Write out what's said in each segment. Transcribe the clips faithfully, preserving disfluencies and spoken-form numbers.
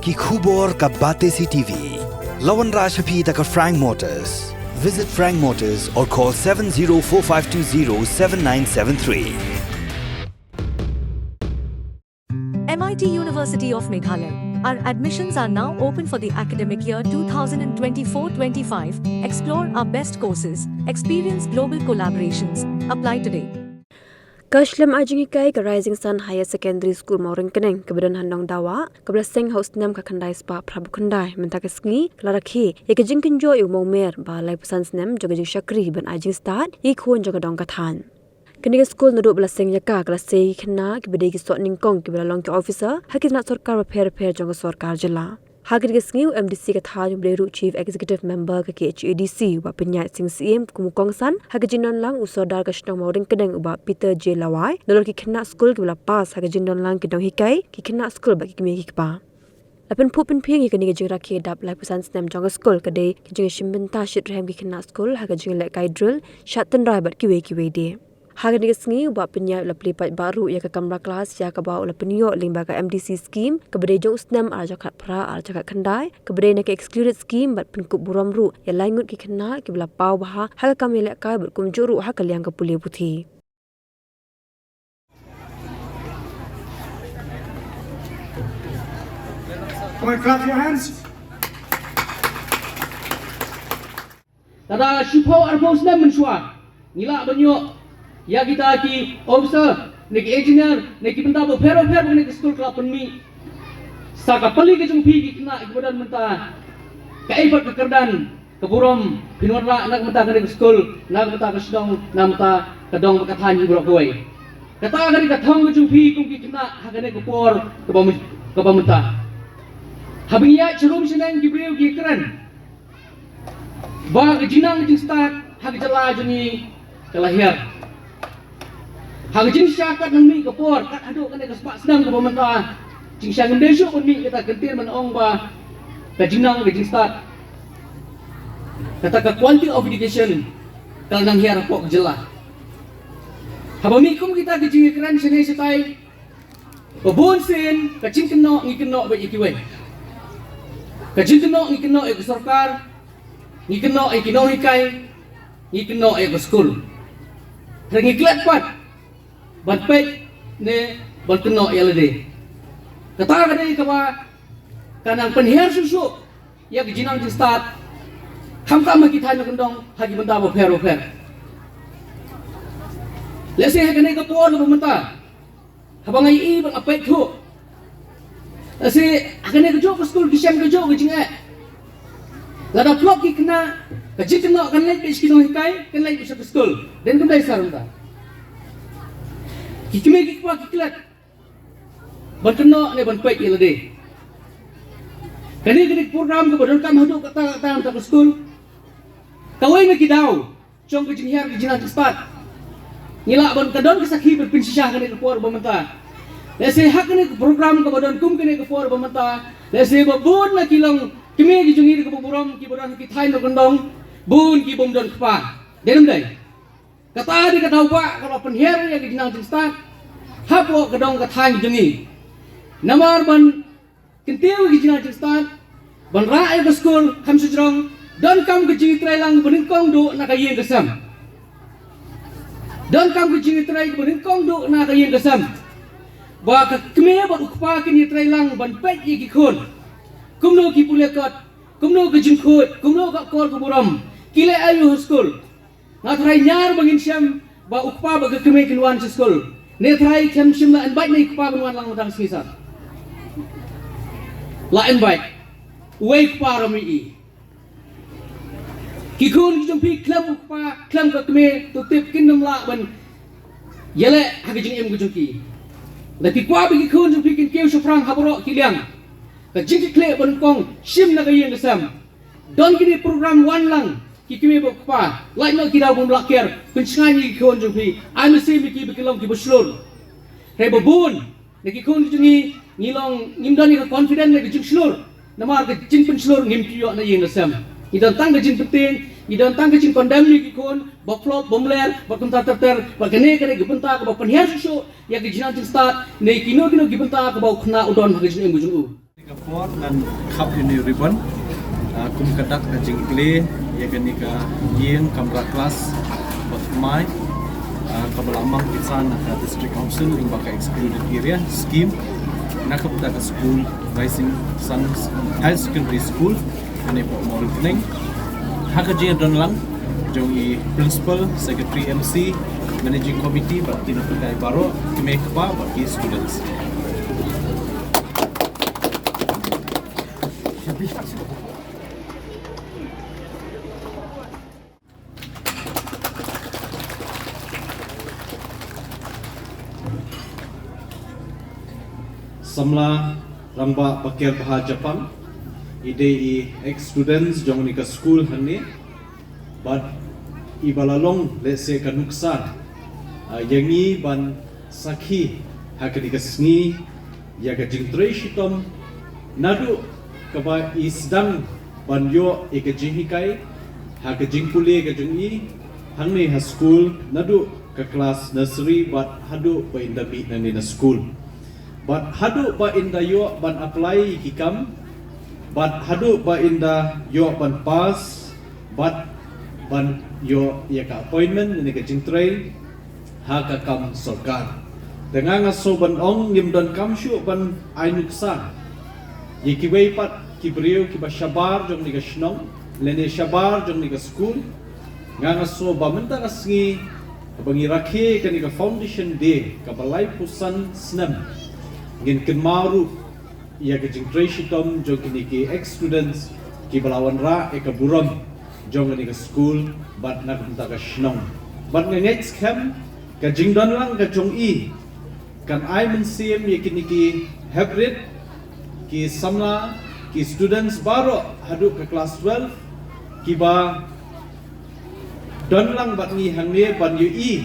Ki khubor ka Batesi T V. La wanrah sha phi da ka Frank Motors. Visit Frank Motors or call seven zero four five two zero seven nine seven three. M I T University of Meghalaya. Our admissions are now open for the academic year two thousand twenty-four twenty-five. Explore our best courses, experience global collaborations. Apply today. Ka shlem ai jinghikai ka Rising Sun Higher Secondary School Mawryngkneng kaba don ha Nongdawa, kaba la seng ha u snem khyndai spah phra phew khyndai, mynta ka sngi ka la rakhe ïa ka jingkynjoh ïa u mawmer ba laiphew san snem jong ka jingshakri ban ai jingstad ïa ki khun jong ka dong ka thaiñ. Kane ka skul naduh ba la seng ïa ka, ka la sei ïa ki khynnah kiba dei ki soh nyngkong kiba la long ki officer ha ki tnat sorkar bapher bapher jong ka sorkar jylla. Ha kane ka sngi u M D C ka thaiñ uba dei ruh Chief Executive Member ka K H A D C, u Bah Pynïaid Sing Syiem, kum u kongsan ha ka jingdonlang u Sordar ka shnong Mawryngkneng, u Bah Peter J Lawai, nalor ki khynnah skul kiba la pass ha ka jingdonlang ki nonghikai, ki khynnah skul bad ki kmie ki kpa. La pynphuh pynphieng ïa kane ka jingrakhe dap laiphew san snem jong ka skul, ka dei ka jingïashim bynta shitrhem ki khynnah skul ha ka jinglehkai drill, shad tynrai bad kiwei kiwei de. Ha kane ka sngi u Bah Pynïaid u la plie paidbah ruh ïa ka kamra klas ïa kaba u la pynïoh lyngba ka M D C scheme kaba dei jong u snem ar hajar khatphra ar hajar khatkhyndai, kaba dei na ka excluded scheme, bad pynkup burom ruh ïa lai ngut ki khynnah kiba la paw bha ha ka kam ïalehkai bad kumjuh ruh ha ka liang ka pule puthi. Come on, clap your hands. Lada shiphew arphew snem mynshuwa ngi lah ban ïoh ïa kita ki officer ne ki engineer ne ki bynta bapher bapher ba kane ka skul ka lah pynmih. Sa ka pali ka jong phi ki khynnah kiba don mynta, kaei pat ka kyrdan ka burom phin wanrah na ka bynta kane ka skul, na ka bynta ka shnong, na ka bynta ka dong bad ka thaiñ baroh kawei. Kata ka dei ka thong ka jong phi kum ki khynnah ha kane ka por kaba myn-, kaba mynta. Haba ngi ïaid sharum shaneng ki briew ki kren ba ka jingnang ka jingstad ha ka jylla jong ngi ka la hiar. Ha ka jingshisha kat nang mih ka por, kat haduh kane ka spah snem kaba mynta, jingshisha ngim dei shuh ban mih kata ka kyntien ban ong ba ka jingnang ka jingstad, kata ka quality of education ka la nang hiar hapoh ka jylla. Haba mih kum kita ki jingkren shane shatai, ba bun sien ka jingkynnoh ngi kynnoh beit ïa kiwei. Ka jingkynnoh ngi kynnoh ïa ka sorkar, ngi kynnoh ïa ki nonghikai, ngi kynnoh ïa ka skul. Hynrei ngi klet pat ban peit ne ban kynnoh ïa lade. Kata ka dei kaba ka nang pynhiar shuh shuh ïa ka jingnang jingstad, khamtam ha ki thaiñ kyndong, ha ki bynta bapher bapher. Lehse ha kane ka por kaba mynta, haba nga ïohi bad nga peit thuh, lehse ha kane kajuh ka skul ki shem kajuh ka jingeh. Lada plot ki khynnah, ka jingkynnoh kan leit beit sha ki nonghikai, kan leit beit sha ka skul. Dei ne ym dei sir mynta? Ki kmie ki kpa ki klet ban kynnoh ne ban peit ïa lade. Kane, kane ka program kaba donkam haduh katta katta mynta ka skul, kawei na ki daw jong ka jinghiar ka jingnang jingstad, ngi lah ban, ka don ka sakhi ban pynshisha ha kane ka por ba mynta. Lehse ha kane ka program kaba don kum kane ka por ba mynta, lehse ba bun na ki long kmie ki jong ngi da kaba burom kiba don ha ki thaiñ kyndong, bun ki bym don kpa. Dei ne ym dei? Kata dei ka daw ba ka la pynhiar ïa ka jingnang jingstad hapoh ka dong ka thaiñ jong ngi. Namar ban kyntiew ïa ka jingnang jingstad, ban rah ïa ka skul kham shajrong, donkam ka jingïatreilang ba nyngkong duh na ka ïing ka sem. Donkam ka jingïatrei ba nyngkong duh na ka ïing ka sem, ba ka kmie bad u kpa kin ïatreilang ban peit ïa ki khun. Kumno ki pule kot, kumno ka jingkhuid, kumno ka akor ka burom, ki leh aïu ha skul. Nga tharai ñiar ba ngin shem ba u kpa bad ka kmie kin wan sha skul, ne tharai khlem shym la invite ne i kpa ban wan lang mynta ka sngi sir? La invite. Uwei u kpa ruh ym ïohi. Ki khun ki jong phi khlem u kpa khlem ka kmie, to tip kin nym lah ban ïaleh ha ka jingim ka jong ki. Lada ki kpa bad ki khun jong phi kin kiew shaphrang ha baroh ki liang, ka jingkitkhlieh ba nyngkong shim na ka ïing ka sem. Don kine program, wan lang ki kmie bad u kpa, lait noh ki daw bym lah kiar, pynshngaiñ ïa ki khun jong phi, ai mynsiem ïa ki ba kin long kiba shlur. Hynrei ba bun na ki khun jong ngi, ngi long, ngim don ïa ka confident ne ka jingshlur. Namar ka jingpynshlur ngim ju ïoh na ïing na sem. Ngi don tang ka jingpyntieng, ngi don tang ka jingkondem ïa ki khun ba flop, bym ler, bad kumta ter ter. Bad kane ka dei ka bynta kaba pynhiar shuh shuh ïa ka jingnang jingstad ne kino kino ki bynta kaba u khynnah u don ha ka jingim ka jong u. Ka por ngan khap ïa une u ribbon, ah, kum ka dak ka jingplie ïa kane ka ïing kamra klas ba thymmai, ah, kaba la mang pisa na ka District Council lyngba ka Excluded Area Scheme na ka bynta ka skul Rising Suns Higher Secondary School hangne hapoh Mawryngkneng. Ha ka jingdon lang jong i Principal, Secretary, M C, Managing Committee bad ki nonghikai baroh, ki mei kpa bad ki students. Samla Rangbah Bakir Baha Japang, i dei i ex students jong kane ka skul hangne, bad i ba la long lehse ka nuksa, ah, ïa ngi ban sakhi ha kane ka sngi ïa ka jingtrei shitom naduh kaba i sdang ban ïoh ïa ka jinghikai ha ka jingpule ka jong i hangne ha skul, naduh ka klas nursery bad haduh ba in da mih nangne na skul. Bad haduh ba in da ïoh ban apply ïa ki kam, bad haduh ba in da ïoh ban pass, bad ban ïoh ïa ka appointment ne ka jingtrei ha ka kam sorkar. Te nga nga sngew ban ong ngim donkam shuh ban ai nuksa ïa kiwei pat ki briew kiba shabar jong kane ka shnong lane shabar jong kane ka skul. Nga nga sngew ba mynta ka sngi ba ngi rakhe kane ka Foundation Day kaba laiphew san snem, ngin kynmaw ruh ïa ka jingtrei shitom jong kine ki ex students kiba la wanrah ïa ka burom jong kane ka skul bad na ka bynta ka shnong. Bad nga ngeit skhem ka jingdon lang ka jong i kan ai mynsiem ïa kine ki heprit, ki samla, ki students baroh haduh ka klas twelve kiba don lang bad ngi hangne ban ïohi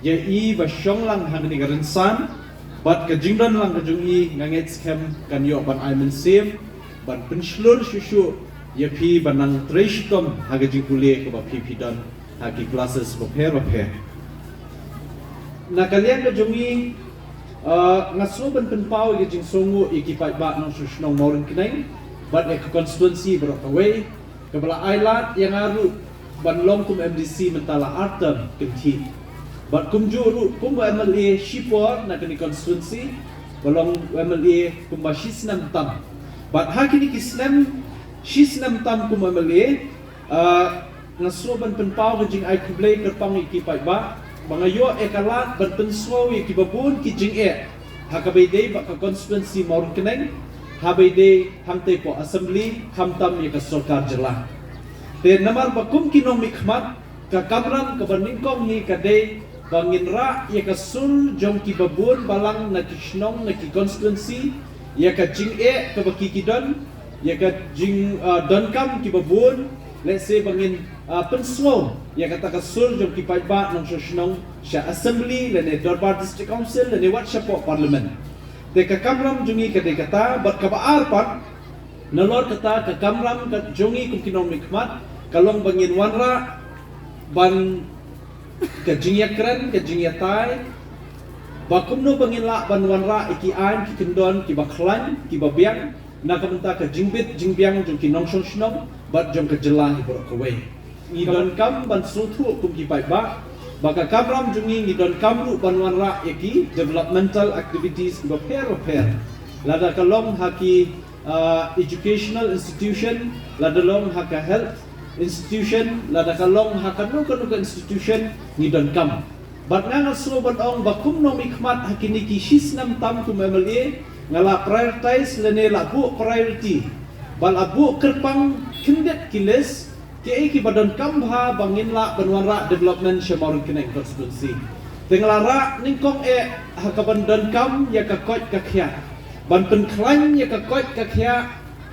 ïa i ba shong lang ha kane ka rynsan. Bad ka jingdon lang ka jong i nga ngeit skhem kan ïoh ban ai mynsiem ban pynshlur shuh shuh ïa phi ban nang trei shitom ha ka jingpule kaba phi phi don ha ki classes bapher bapher. Na ka liang ka jong i, ah, nga sngew ban pynpaw ïa ka jingsngewnguh ïa ki paidbah nongshong shnong Mawryngkneng bad ïa ka constituency baroh kawei kaba la ai lad ïa nga ruh ban long kum M D C mynta la ar term kynthih. Bad kumjuh ruh kum u M L A shipor na kane constituency ba long u M L A kumba shi snem tam. Bad ha kine ki snem, shi snem tam kum u M L A, ah, nga sngew ban pynpaw ka jingai khublei kyrpang ïa ki paidbah ba nga ïoh ïa ka lad ban pynsngew ïa kiba bun ki jingeh ha kaba ïadei bad ka constituency Mawryngkneng, ha kaba ïadei hangtei hapoh assembly, khamtam ïa ka sorkar jylla. Te namar ba kum ki nongmihkhmat, ka kamram kaba nyngkong hi ka dei ba ngin rah ïa ka sur jong kiba bun balang na ki shnong na ki constituency, ïa ka jingeh kaba ki ki don, ïa ka jing, ah, donkam kiba bun, lehse ba ngin, ah, pynsngew ïa kata ka sur jong ki paidbah nongshong shnong sha assembly lane dorbar District Council lane wat shapoh parliament. Te ka kamram jong ngi ka dei kata, bad kaba ar pat, nalor kata ka kamram ka jong ngi kum ki nongmihkhmat ka long ba ngin wanrah ban ka jingïakren ka jingïatai ba kumno ba ngin lah ban wanrah ïa ki aiñ ki kyndon kiba khlaiñ kiba biang na ka bynta ka jingbit jingbiang jong ki nongshong shnong bad jong ka jylla hi baroh kawei. Ngi donkam ban sngewthuh kum ki paidbah ba ka kamram jong ngi ngi donkam ruh ban wanrah ïa ki developmental activities kiba pher bapher, lada ka long ha ki, ah, educational institution, lada long ha ka health institution, lada ka long ha kano kano ka institution, ngi donkam. Bad nga nga sngew ban ong ba kum nongmihkhmat ha kine ki shi snem tam kum M L A, nga la prioritize lane la buh priority, ba la buh kyrpang kyndit ki list, kiei kiba donkam bha ba ngin lah ban wanrah development sha Mawryngkneng constituency. Te nga la rah nyngkong eh ha kaban donkam ïa ka koit ka khiah, ban pynkhlaiñ ïa ka koit ka khiah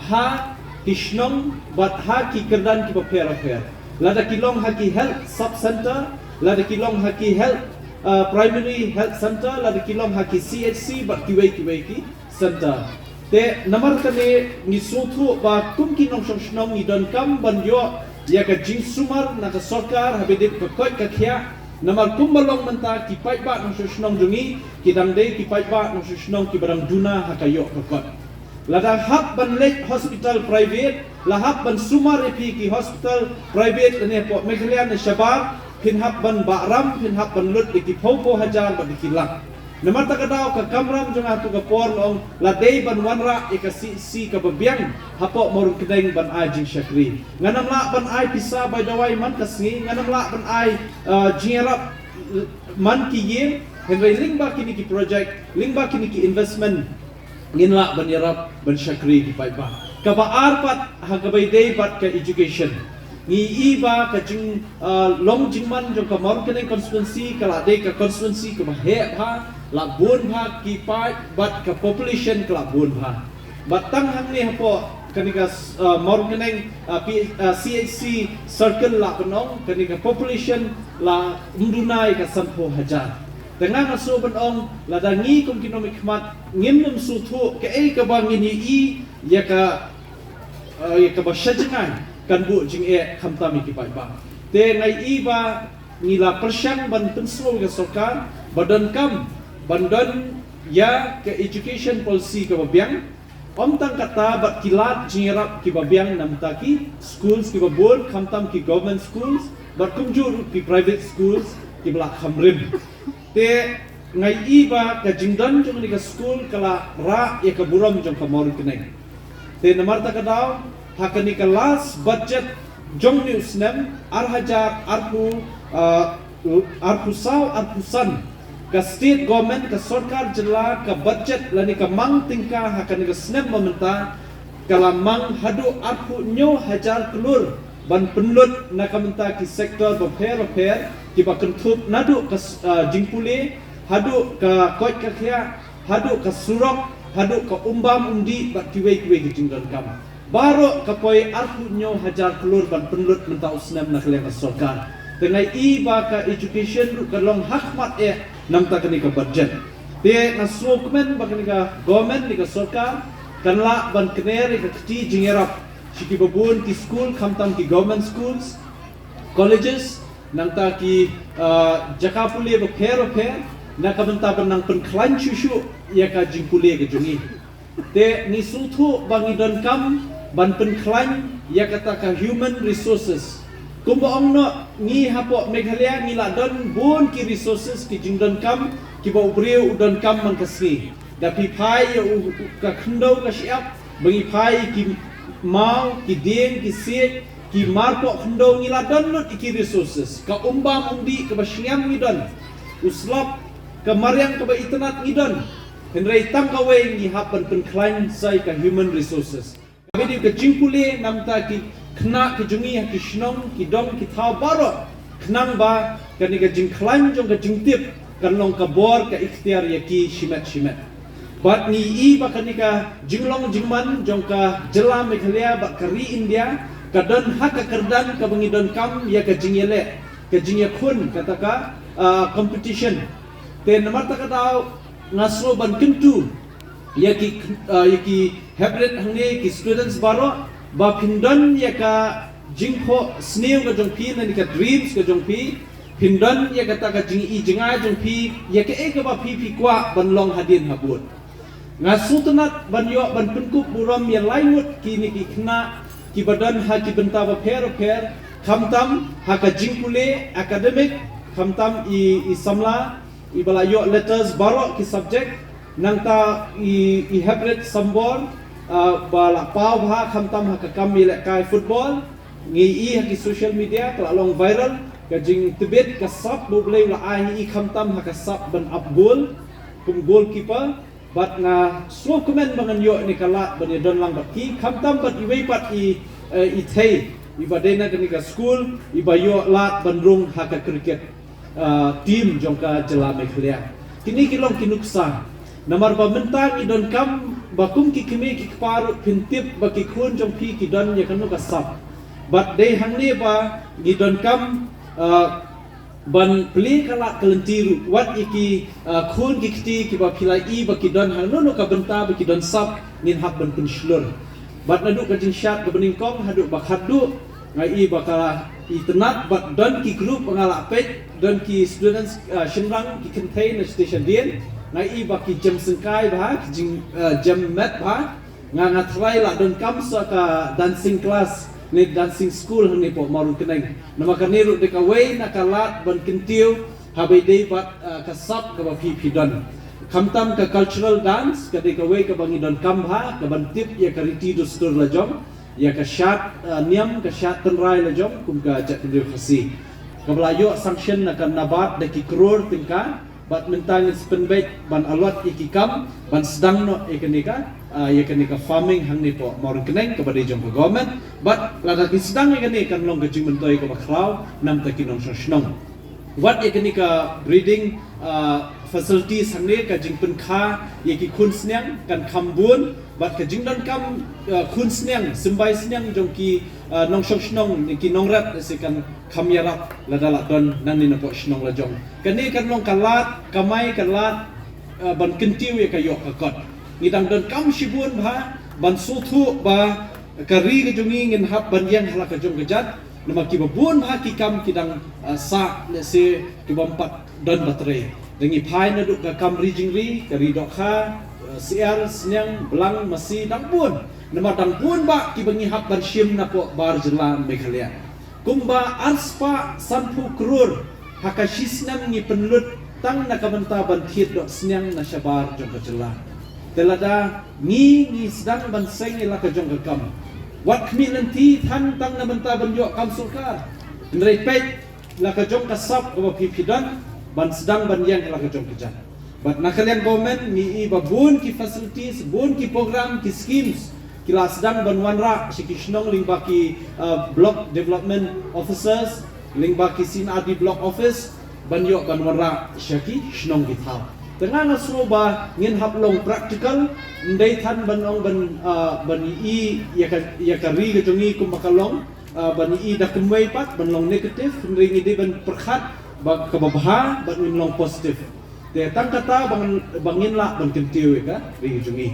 ha ki shnong bad ha ki kyrdan kiba pher bapher. Lada ki long ha ki health sub center, lada ki long ha ki health, ah, primary health center, lada ki long ha ki C H C bad kiwei kiwei ki center. Te namar kane ngi sngewthuh ba kum ki nongshong shnong ngi donkam ban ïoh ïa ka jingsumar na ka sorkar ha ba ïadei ka koit ka khiah. Namar kumba long mynta ki paidbah nongshong shnong jong ngi ki dang dei ki paidbah nongshong shnong kiba dang duna ha ka ïoh ka kot. Lada hap ban leit hospital private, la hap ban sumar ïa phi ki hospital private lane hapoh Meghalaya ne shabar, phin hap ban bahram, phin hap ban lut ïa ki phew phew hajar bad ïa ki lak. Namar kata ka daw ka kamram jong nga ha tu ka por nga ong la dei ban wanrah ïa ka C H C kaba biang hapoh Mawryngkneng ban ai jingshakri. Ngan ym lah ban ai pisa bai dawai man ka sngi, ngan ym lah ban ai, uh, jingïarap man ki ïing, hynrei lyngba kine ki project, lyngba kine ki investment, ngin lah ban ïarap ban shakri ki paidbah. Kaba ar pat ha kaba ïadei bad ka education. Ngi i ba ka jing, uh, long jingman jong ka Mawryngkneng constituency ka la dei ka constituency kaba heh bha, la bun bha ki paid bad ka population ka la bun bha. Bad tang hangne hapoh kane ka, uh, Mawryngkneng, uh, P, uh, C H C circle la pynong, kane ka population la ym duna ïa ka san phew hajar. Te nga nga shu ban ong lada ngi kum ki nongmihkhmat ngim nym sngewthuh kaei kaba ngin ïohi ïa ka, uh, ïa kaba sha jngai kan buh jingeh khamtam ïa ki paidbah. Te nga i ba ngi la pyrshang ban pynsngew ïa ka sorkar ba donkam ban don ïa ka education policy kaba biang. Ym tang kata bad ki lad jingïarap kiba biang na bynta ki schools kiba bun khamtam ki government schools bad kumjuh ruh ki private schools kiba la kham rim. Te nga i ba ka jingdon jong kane ka school ka la rah ïa ka burom jong ka Mawryngkneng. Te namar kata ka daw ha kane ka last budget jong une u snem ar hajar arphew, uh, arphew saw arphew san, ka state government, ka sorkar jylla, ka budget lane ka mang tyngka ha kane ka snem ba mynta ka la mang haduh arphew hynñiew hajar klur ban pynlut na ka bynta ki sector bapher bapher kiba kynthup naduh ka s-, ah, jingpule, haduh ka koit ka khiah, haduh ka surok, haduh ka um bam um dih bad kiwei kiwei ki jingdonkam. Baroh ka poi arphew hynñiew hajar klur ban pynlut mynta u snem na ka liang ka sorkar. Te nga i ba ka education ruh ka long ha khmat eh na bynta kane ka budget. Te nga sngewkmen ba kane ka government ne ka sorkar kan lah ban kner ïa ka kti jingïarap sha kiba bun ki school khamtam ki government schools, colleges, nangta ki, ah, jaka pule bapher bapher na ka bynta ban nang pynkhlaiñ shuh shuh ïa ka jingpule ka jong ngi. Te ngi sngewthuh ba ngi donkam ban pynkhlaiñ ïa kata ka human resources. Kumba ong noh, ngi hapoh Meghalaya ngi la don bun ki resources ki jingdonkam kiba u briew u donkam man ka sngi. Da phi phai ïa u, u, ka khyndew ka shyiap, ba ngi phai ki maw, ki dieng, ki siej, ki marpoh khyndew, ngi la don lut ïa ki resources. Ka um bam um dih kaba shngiam ngi don. U slap, ka mariang kaba itynnad ngi don. Hynrei tang kawei ngi hap ban pynkhlaiñ sa ïa ka human resources. Kaba dei ka jingpule na bynta ki khynnah ki jong ngi ha ki shnong ki dong ki thaw baroh khnang ba kane ka jingkhlaiñ jong ka jingtip kan long ka bor ka iktiar ïa ki shimet shimet. Bad ngi i ba kane ka jinglong jingman jong ka jylla Meghalaya bad ka ri India ka don ha ka kyrdan kaba ngi donkam ïa ka jingïaleh, ka jingïakhun, kata ka, ah, competition. Te namar kata ka daw nga sngew ban kyntu ïa ki, ah, ïa ki heprit hangne ki students baroh ba phin don ïa ka jingphohsniew ka jong phi lane ka dreams ka jong phi, phin don ïa kata ka jingi jngai jong phi ïa kaei kaba phi phi kwah ban long hadien habud. Nga sngewtynnat ban ïoh ban pynkup burom ïa lai ngut kine ki khynnah kiba don ha ki bynta bapher bapher, khamtam ha ka jingpule academic, khamtam i, i samla iba la ïoh letters baroh ki subject, nangta i, i heprit sambor, ah, ba la paw bha khamtam ha ka kam ïalehkai football. Ngi i ha ki social media ka la long viral ka jingtbit ka sap ba U Blei u la ai ïa i khamtam ha ka sap ban ap gol kum goalkeeper. Bad nga sngewkmen ba ngan ïoh ïa kane ka lad ban ïadon lang bad ki khamtam bad iwei pat i, eh, i thei iba dei na kane ka school iba ïoh lad ban rung ha ka cricket, ah, team jong ka jylla Meghalaya. Kine ki long ki nuksa. Namar ba mynta ngi donkam ba kum ki kmie ki kpa ruh phin tip ba ki khun jong phi ki don ïa kano ka sap. Bad dei hangne ba ngi donkam, ah, ban plie ka lad ka lynti ruh wat ïa ki, ah, khun ki kti kiba phi la i ba ki don hangno no ka bynta ba ki don sap ngin hap ban pynshlur. Bad naduh ka jingshad kaba nyngkong haduh ba khatduh nga i ba ka itynnad bad don ki group ba nga la peit, don ki students, ah, shynrang ki kynthei na station dien, nga i ba ki jem syngkai bha, ki jing, ah, jem met bha. Nga nga try la donkam sa ka dancing class ne dancing school hangne hapoh Mawryngkneng. Namar kane ruh dei kawei na ka lad ban kyntiew haba ïadei bad uh, ka sap kaba phi phi don. Khamtam ka cultural dance ka dei kawei kaba ngi donkam bha kaban tip ïa ka riti dustur la jong, ïa ka shad uh, niam, ka shad tynrai la jong kum ka jaitbynriew Khasi. Kaba la ïoh sanction na ka NABARD da ki klur tyngka. Bad mynta ngin sa pynbeit ban allot ïa ki kam ban sdang noh ïa kane ka, ah, ïa kane ka farming hangne hapoh Mawryngkneng kaba dei jong ka government. Bad lada ki sdang ïa kane kan long ka jingmyntoi kaba khraw namar ki nongshong shnong. Wat ïa kane ka breeding, ah, facilities hangne, ka jingpynkha ïa ki khun sniang kan kham bun. Bad ka jingdonkam, ah, khun sniang, symbai sniang jong ki, ah, nongshong shnong, ki nongrat, lehse kan kham ïarap lada la don nangne napoh shnong la jong. Kane kan long ka lad kamai, ka lad, eh, ban kyntiew ïa ka ïoh ka kot. Ngi dang donkam shibun bha ban sngewthuh ba ka ri ka jong ngi ngin hap ban ïeng ha la ka jong ka jait. Namar kiba bun bha ki kam ki dang, eh, sah, lehse kibym pat don ba trei. Dang ngi phai naduh ka kam ri jingri, ka ri dohkha, eh, syiar, sniang, blang, masi, dang bun. Namar dang bun bha kiba ngi hap ban shim napoh bar jylla Meghalaya. Kumba arspah sanphew klur ha ka shisnem ngi pynlut tang na ka bynta ban thied doh sniang na shabar jong ka jylla. Te lada ngi ngi sdang ban seng ïa la ka jong ka kam, wat khmih lynti than tang na bynta ban ïoh kam sorkar. Hynrei peit la ka jong ka sap kaba phi phi don ban sdang ban ïeng ïa la ka jong ka jait. Bad na ka liang government ngi i ba bun ki facilities, bun ki program, ki schemes ki la sdang ban wanrah sha ki shnong lyngba ki, uh, block development officers, lyngba ki C&RD block office ban ïoh ban wanrah sha ki shnong ki thaw. Te nga nga sngew ba ngin hap long practical, ym dei than ban ong ban, uh, ban i ïa ka, ïa ka ri ka jong ngi kumba ka long, uh, ban i da kumwei pat ban long negative, hynrei ngi dei ban pyrkhat ba kaba bha ban ngin long positive. Te tang kata ba ngin, ba ngin lah ban kyntiew ïa ka ri ka jong ngi.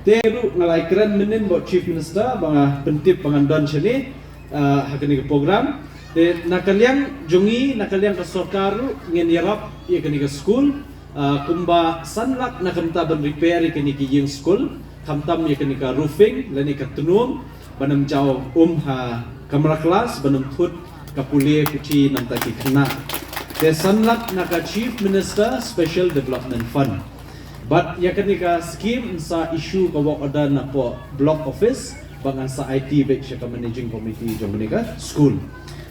Te ruh nga la ïakren mynnin bad Chief Minister ba nga pyntip ba ngan don shane, ah, ha kane ka program. Te na ka liang jong ngi, na ka liang ka sorkar ruh ngin ïarap ïa kane ka skul, ah, kumba san lak na ka bynta ban repair ïa kane ka ïing skul, khamtam ïa kane ka roofing lane ka tnum, ban ym jaw um ha kamra klas, ban ym thut ka pule puthi na ka bynta ki khynnah. Te san lak na ka Chief Minister Special Development Fund. Bad ïa kane ka scheme yn sa issue ka work order napoh block office, bad ngan sa aiti beit sha ka managing committee jong kane ka skul.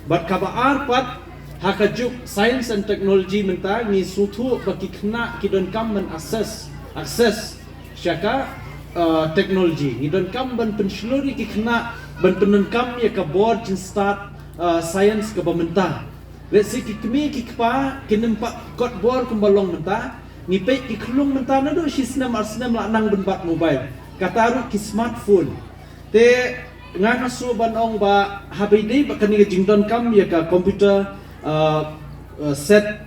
Bad kaba ar pat, ha ka juk science and technology mynta ngi sngewthuh ba ki khynnah ki donkam ban access, access sha ka, uh, technology. Ngi donkam ban pynshlur ïa ki khynnah ban pyndonkam ïa ka bor jingstad, uh, science kaba mynta. Lehse ki kmie ki kpa kin ym pat kot bor kumba long mynta. Ngi peit ki khyllung mynta naduh shisnem arsnem la nang ban bat mobile, kata ruh ki smartphone. Te nga nga sngew ban ong ba haba ïadei bad kane ka jingdonkam ïa ka computer, uh, uh, set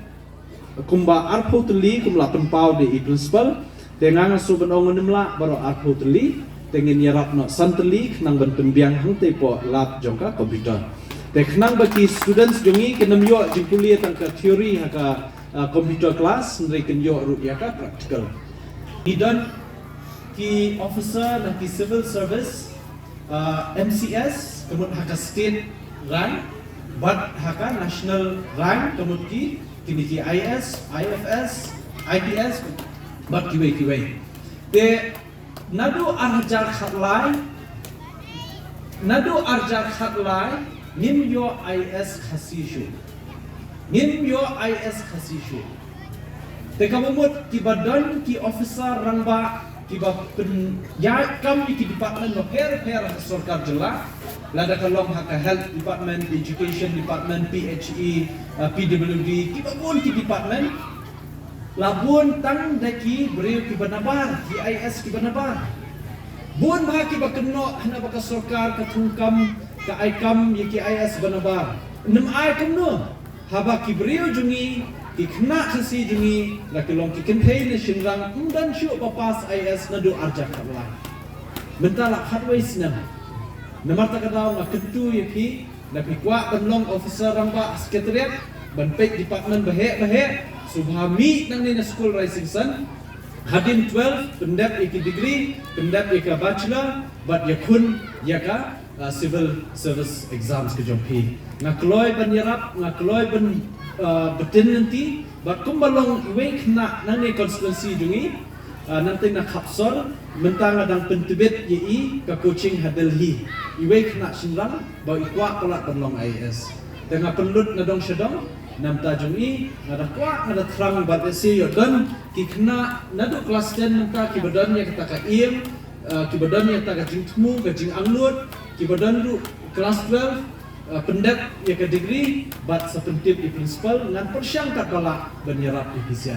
kumba arphew tylli kum la pynpaw da i principal. Te nga nga sngew ban ong ngin ym lah baroh arphew tylli, te ngin ïarap noh san tylli khnang ban pynbiang hangtei hapoh lab jong ka computer. Te khnang ba ki students jong ngi kin ym ïoh jingpule tang ka theory ha ka, ah, computer class, hynrei kin ïoh ruh ïa ka practical. Ngi don ki officer na ki civil service, ah, M C S, ka mut ha ka state rank, bad ha ka national rank, ka mut ki, kine ki I A S, I F S, I P S, bad kiwei kiwei. Te naduh ar hajar khatlai, naduh ar hajar khatlai, ngim ïoh I A S Khasi shuh. Ngim ïoh I A S Khasi shuh. Te kaba mut kiba don ki officer rangbah kiba pynïaid kam ïa ki department bapher bapher ha sorkar jylla, lada ka long ha ka health department, education department, P H E, uh, P W D, kiba bun ki department, la bun tang da ki briew kiba nabar, ki I A S kiba nabar. Bun bha kiba kynnoh hana ba ka sorkar ka thung kam, ka ai kam ïa ki I A S ba nabar. Nym ai kumno? Haba ki briew jong ngi, ki khynnah Khasi jong ngi, la ki long ki kynthei ne shynrang, ym don shuh ba pass I A S naduh ar hajar khatlai. Mynta la khatwei snem. Namar kata ka daw nga kyntu ïa phi, lada phi kwah ban long officer rangbah secretariat, ban peit department baheh baheh, sngewbha mih nangne na skul Rising Sun. Hadien twelve pyndep ïa ki degree, pyndep ïa ka bachelor, bad ïakhun ïa ka uh, civil service exams ka jong phi. Nga kloi ban ïarap, nga kloi ban uh, btin nanti, bad kumba long iwei khynnah nangne constituency jong ngi, uh, nangta na Khapsor, mynta nga dang pyntbit ïa i ka coaching ha Delhi. Iwei khynnah shynrang ba i kwah palat ban long I A S. Te nga pynlut na dong sha dong, namta jong i, nga da kwah, nga da thrang bad ïa si ïoh don ki khynnah naduh class ten mynta kiba don ïa kata ka aim, uh, kiba don ïa kata ka jingthmu, ka jingangnud, kiba don ruh class twelve, uh, pyndep ïa ka degree, bad sa pyntip ïa i principal, ngan pyrshang katba lah ban ïarap ïa ki sha.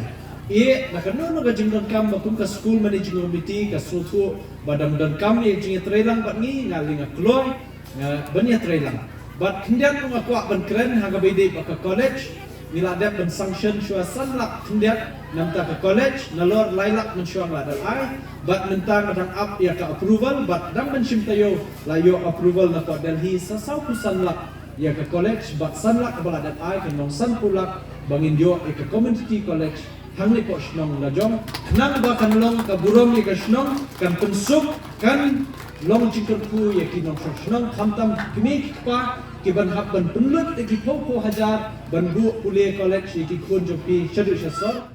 Ïa, na kano kano ka jingdonkam ba kum ka school managing committee ka sngewthuh ba dang donkam ïa ka jingïatreilang bad ngi, nga lei nga kloi, uh, ban ïatreilang. Bad khyndiat ruh nga kwah ban kren ha kaba ïadei bad ka college, ngi la dep ban sanction shuwa san lak khyndiat namta ka college, nalor lai lak mynshuwa la dep ai, bad mynta nga dang ap ïa ka approval, bad dang ban shim taïew la ïoh approval na pdeng Delhi sa saw phew san lak ïa ka college, bad san lak kaba la dep ai kan long san phew lak ba ngin ïoh ïa ka community college hangne hapoh shnong la jong, khnang ba kan long ka burom ïa ka shnong, kan pynsuk, kan long jingkyrkhu ïa ki nongshong shnong, khamtam ki kmie ki kpa kiban hap ban pynlut ïa ki phew phew hajar ban buh pule college ïa ki khun jong phi shaduh sha sor.